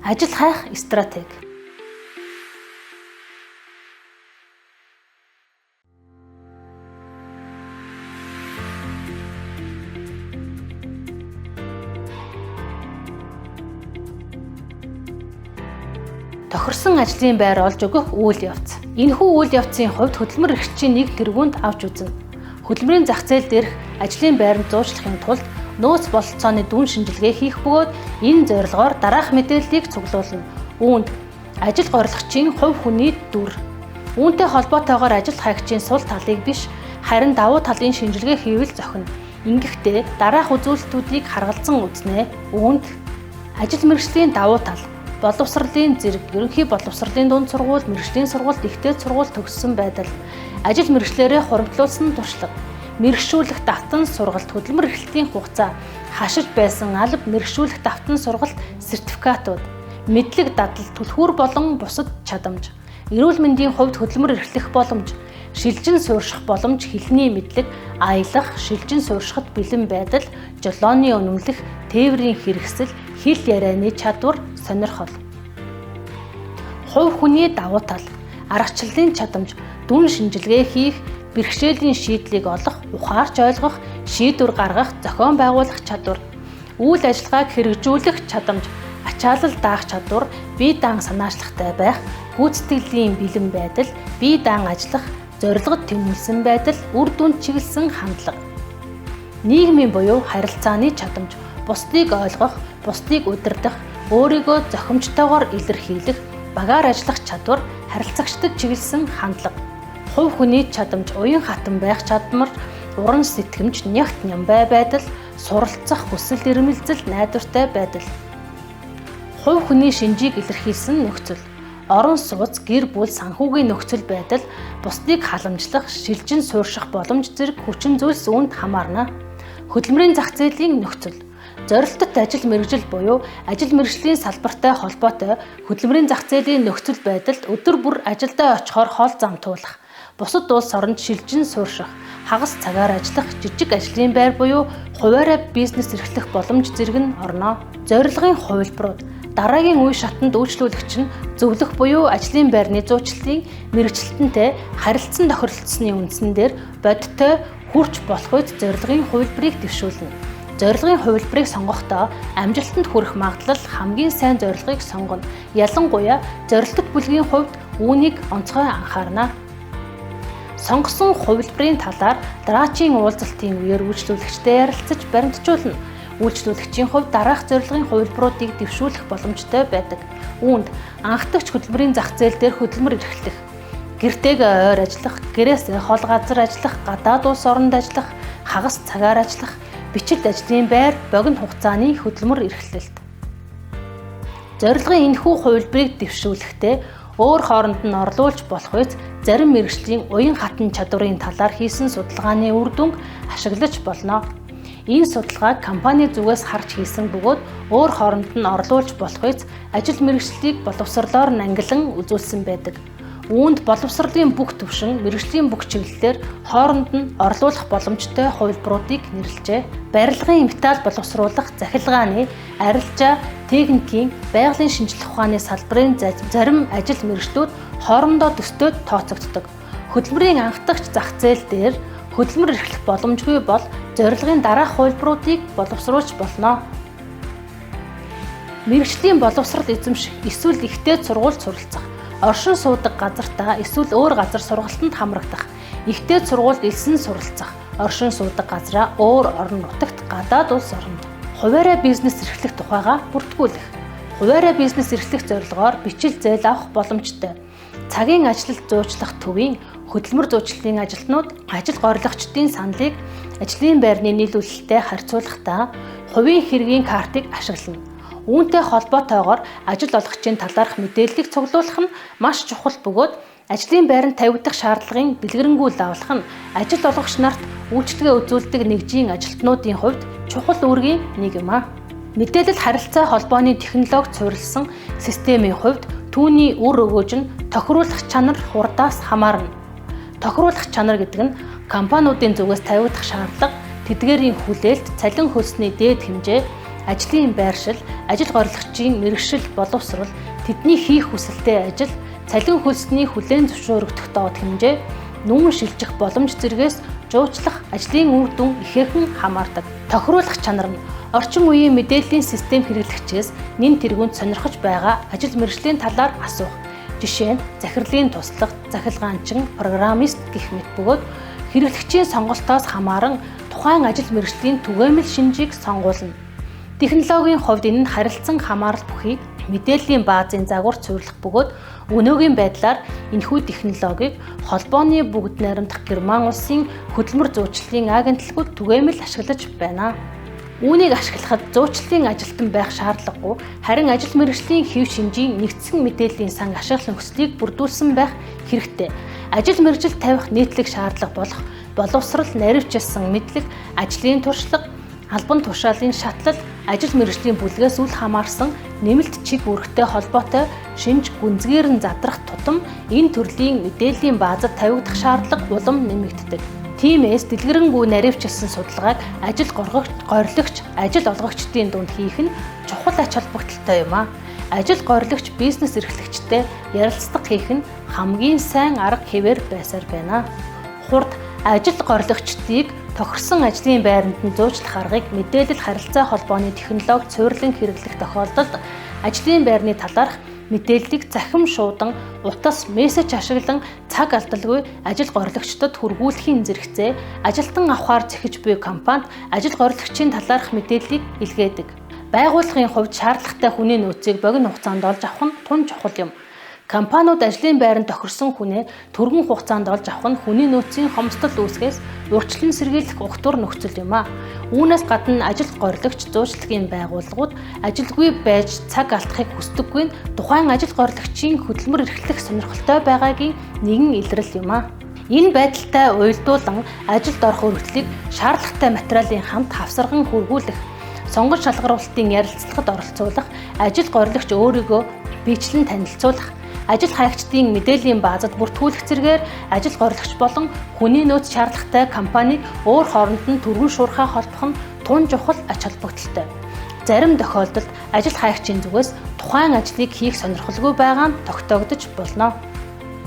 Ажил хайх стратеги. Тохирсон ажлын байр олж өгөх үйл явц. Энэхүү үйл явцын хувьд хөдөлмөр эрхлэгчийн нэг тэргуунд авч үзнэ. Хөдөлмөрийн зах зээл дээрх ажлын байранд зуучлахын тулд нөөц бололцооны дүн шинжилгээ хийх бөгөөд энэ зорилгоор дараах мэдээллийг цуглуулна. Үүнд ажил горилгочийн хувь хүний дүр. Үүнтэй холбоотойгоор ажил хайгчийн сул талыг биш, харин давуу талын шинжилгээ хийвэл зохино. Ингэхдээ дараах үзүүлэлтүүдийг харгалзан үзнэ. Үүнд ажил мэргэжлийн давуу тал, боловсролын зэрэг, ерөнхий боловсролын дунд сургууль, мэргэжлийн сургуульд ихтэй сургууль төгссөн байдал, ажил мэргэжлээрээ хуримтлуулсан туршлага, мэргэшүүлэх давтан сургалт, хөдөлмөр эрхлэлтийн хугацаа, хашиж байсан алба мэргэшүүлэх давтан сургалт сертификатууд, мэдлэг дадал, түлхүүр болон бусад чадамж, эрүүл мэндийн хувьд хөдөлмөр эрхлэх боломж, шилжин суурших боломж, хэлний мэдлэг, аялах, шилжин сууршихад бэлэн байдал, жолооны үнэмлэх, тээврийн хэрэгсэл, хэл ярианы чадвар, сонирхол. Хувь хүний давуу тал, аргачлалын чадамж, дүн шинжилгээ хийх, бэрхшээлийн шийдлийг олох, ухаарч ойлгох, шийдвэр гаргах, зохион байгуулах чадвар, үйл ажиллагааг хэрэгжүүлэх чадамж, ачаалал даах чадвар, бие даан санаачлагтай байх, гүйцэтгэлийн бэлэн байдал, бие даан ажиллах, зорилгод тэмүүлсэн байдал, үр дүнд чиглэсэн хандлага. Нийгмийн буюу харилцааны чадамж, бусдыг ойлгох, бусдыг удирдах, өөрийгөө зохимжтойгоор илэрхийлэх, багаар ажиллах чадвар, харилцагчдад чиглэсэн хандлага. Хувь хүний чадамж, уян хатан байх чадвар, уран сэтгэмж, нягт нямбай байдал, суралцах хүсэл эрмэлзэл, найдвартай байдал. Хувь хүний шинжийг илэрхийлсэн нөхцөл, орон сууц, гэр бүл, санхүүгийн нөхцөл байдал, бусдыг халамжлах, шилжин суурших боломж зэрэг хүчин зүйлс үүнд хамаарна. Хөдөлмөрийн зах зээлийн нөхцөл. Зорилттой ажил мэргэжил буюу ажил мэргэжлийн салбартай холбоотой хөдөлмөрийн зах зээлийн нөхцөл байдалд өдөр бүр ажилдаа очихоор хол зам туулах, бусад улс оронд шилжин суурших, хагас цагаар ажиллах, жижиг ажлын байр буюу хувиараа бизнес эрхлэх боломж зэрэг нь орно. Зорилгын хувилбарууд. Дараагийн үе шатанд үйлчлүүлэгч нь зөвлөх буюу ажлын байрны зуучлалын мэргэжилтэнтэй харилцан тохиролцсны үндсэн дээр бодиттой хүрч болох үед зорилгын хувилбарыг дэвшүүлнэ. Зорилгын хувилбарыг сонгохдоо амжилтанд хүрэх магадлал хамгийн сайн зорилгыг сонгоно. Ялангуяа зорилтод бүлгийн хувьд үүнийг онцгой анхаарна. Сонгосон хувилбарын талаар дараачийн уулзалтын үеэр үйлчлүүлэгчтэй ярилцаж баримтжуулна. Үйлчлүүлэгчийн хувьд дараах зорилгын хувилбаруудыг дэвшүүлэх боломжтой байдаг. Үүнд анхдагч хөдөлмөрийн зах зээл дээр хөдөлмөр эрхлэх, гэртээгээ ойр ажиллах, гэрээс хол газар ажиллах, гадаад улс оронд ажиллах, хагас цагаар ажиллах, бичилт ажлын байр, богино хугацааны хөдөлмөр эрхлэлт. Зорилгын энэхүү хувилбарыг дэвшүүлэхдээ өөр хооронд нь орлуулж болох үе зарим мэргэжлийн уян хатан чадварын талаар хийсэн судалгааны үр дүнг ашиглаж болно. Энэ судалгааг компани зүгээс харж хийсэн бөгөөд өөр хооронд нь орлуулж болох үе ажил мэргэжлийг боловсрлоор нангилан үзүүлсэн байдаг. Үүнд боловсролын бүх түвшин, мэргэжлийн бүх чиглэлээр хооронд нь орлуулах боломжтой хувилбаруудыг нэрлэжээ. Барилгын металл боловсруулах, захилгааны, арилжаа, техникийн, байгалийн шинжлэх ухааны салбарын зарим ажил мэргэжлүүд хоорондоо төстэй тооцогддог. Хөдөлмөрийн анхдагч зах зээл дээр хөдөлмөр эрхлэх боломжгүй бол зорилгын дараах хувилбаруудыг боловсруулж болно. Мэргэжлийн боловсрол эзэмших, эсвэл ихтэй сургуульд суралцах, оршин суудаг газартаа эсвэл өөр газар сургалтанд хамрагдах, ихтэй сургуульд элсэн суралцах, оршин суудаг газраа өөр орон нутагт, гадаад улс оронд. Хувиараа бизнес эрхлэх тухайга бүртгүүлэх. Хувиараа бизнес эрхлэх зорилгоор бичил зээл авах боломжтой. Цагийн ажилд зуучлах төвийн хөдөлмөр зуучлалын ажилтнууд ажил горилгочдын саналыг ажлын байрны нийлүүлэлттэй харьцуулахдаа хувийн хэргийн картыг ашиглана. Үүнтэй холбоотойгоор ажил олгогчийн талаарх мэдээллийг цуглуулах нь маш чухал бөгөөд ажлын байранд тавигдах шаардлагын дэлгэрэнгүй лавлах нь ажил олгогч нарт үйлчилгээ үзүүлдэг нэгжийн ажилтнуудын хувьд чухал үүргийн нэг юм аа. Мэдээлэл харилцаа холбооны технологид суурилсан системийн хувьд түүний үр өгөөж нь тохируулах чанар хурдаас хамаарна. Тохируулах чанар гэдэг нь компаниудын зүгээс тавигдах шаардлага, тэдгээрийн хүлээлт, цалин хөлсний дээд хэмжээ, ажлын байршил, ажил горилгочийн мэргэшил, боловсрол, тэдний хийх хүсэлтэй ажил, цалин хөлсний хүлээн зөвшөөрөгдөх доод хэмжээ, нүүн шилжих боломж зэргээс жуучлах ажлын үр дүн ихээхэн хамаардаг. Тохируулах чанар нь орчин үеийн мэдээллийн систем хэрэглэгчээс нэн тэргүүнд сонирхож байгаа ажил мэргэжлийн талаар асуух. Жишээ нь захирлын туслах, захилгаанчин, программист гэх мэт бөгөөд хэрэглэгчийн сонголтоос хамааран тухайн ажил мэргэжлийн түгээмэл шинжийг сонгуулна. Технологийн хувьд энэ нь харилцан хамаарал бүхий мэдээллийн баазын загвар суйрлах бөгөөд өнөөгийн байдлаар энэхүү технологиг холбооны бүгд найрамдах Герман улсын хөдөлмөр зуучлалын агентлагууд түгээмэл ашиглаж байна. Үүнийг ашиглахад зуучлалын ажилтан байх шаардлагагүй, харин ажил мэргэжлийн хэв шинжийн нэгдсэн мэдээллийн сан ашиглах нөхцөлийг бүрдүүлсэн байх хэрэгтэй. Ажил мэргэжил тавих нийтлэг шаардлага болох боловсрол, наривчилсан мэдлэг, ажлын туршлага, албан тушаалын шатлал, ажил мэргэжлийн бүлгээс үл хамаарсан нэмэлт чиг үүрэгтэй холбоотой шинж гүнзгийр нь задрах тутам энэ төрлийн мэдээллийн баазад тавигдах шаардлага улам нэмэгддэг. Тиймээс дэлгэрэнгүй наривчилсан судалгааг ажил горилгоч, ажил олгогчдын дунд хийх нь чухал ач холбогдолтой юм а. Ажил горилгоч бизнес эрхлэгчтэй ярилцлага хийх нь хамгийн сайн арга хэвээр байсаар байна. Хурд ажил горилгочдыг тохирсон ажлын байранд нь зуучлах аргыг мэдээлэл харилцаа холбооны технологи суйрлан хэрэглэх тохиолдолд ажлын байрны талаарх мэдээллийг цахим шуудан, утас, мессеж ашиглан цаг алдалгүй ажил горилгочдод хүргүүлэхийн зэрэгцээ ажилтан авахар зэхэж буй компанид ажил горилгочийн талаарх мэдээллийг илгээдэг. Байгууллагын хувьд шаардлагатай хүний нөөцийг богино хугацаанд олж авах нь тун чухал юм. Компаниуд ажлын байранд тохирсон хүнээ түргэн хугацаанд олж авах нь хүний нөөцийн хомсдол үүсгэхээс урьдчилан сэргийлэх угтвар нөхцөл юм а. Үүнээс гадна ажил горилгоч зуучлагын байгууллагууд ажилгүй байж цаг алдахыг хүсдэггүй нь тухайн ажил горилгочийн хөдөлмөр эрхлэх сонирхолтой байгаагийн нэгэн илрэл юм а. Энэ байдалтай уялдуулан ажилд орох өргөдлийг шаардлагатай материалын хамт хавсарган хүргүүлэх, сонгон шалгаруулалтын ярилцлагад оролцуулах, ажил горилгоч өөрийгөө биечлэн танилцуулах, ажил хайгчдын мэдээллийн баазад бүртгүүлэх зэргээр ажил горилгоч болон хүний нөөц шаардлагатай компанийг өөр хооронд нь түргэн шуурхай холбох нь тун чухал ач холбогдолтой. Зарим тохиолдолд ажил хайгчийн зүгээс тухайн ажлыг хийх сонирхолгүй байгаа нь тогтоогдож болно.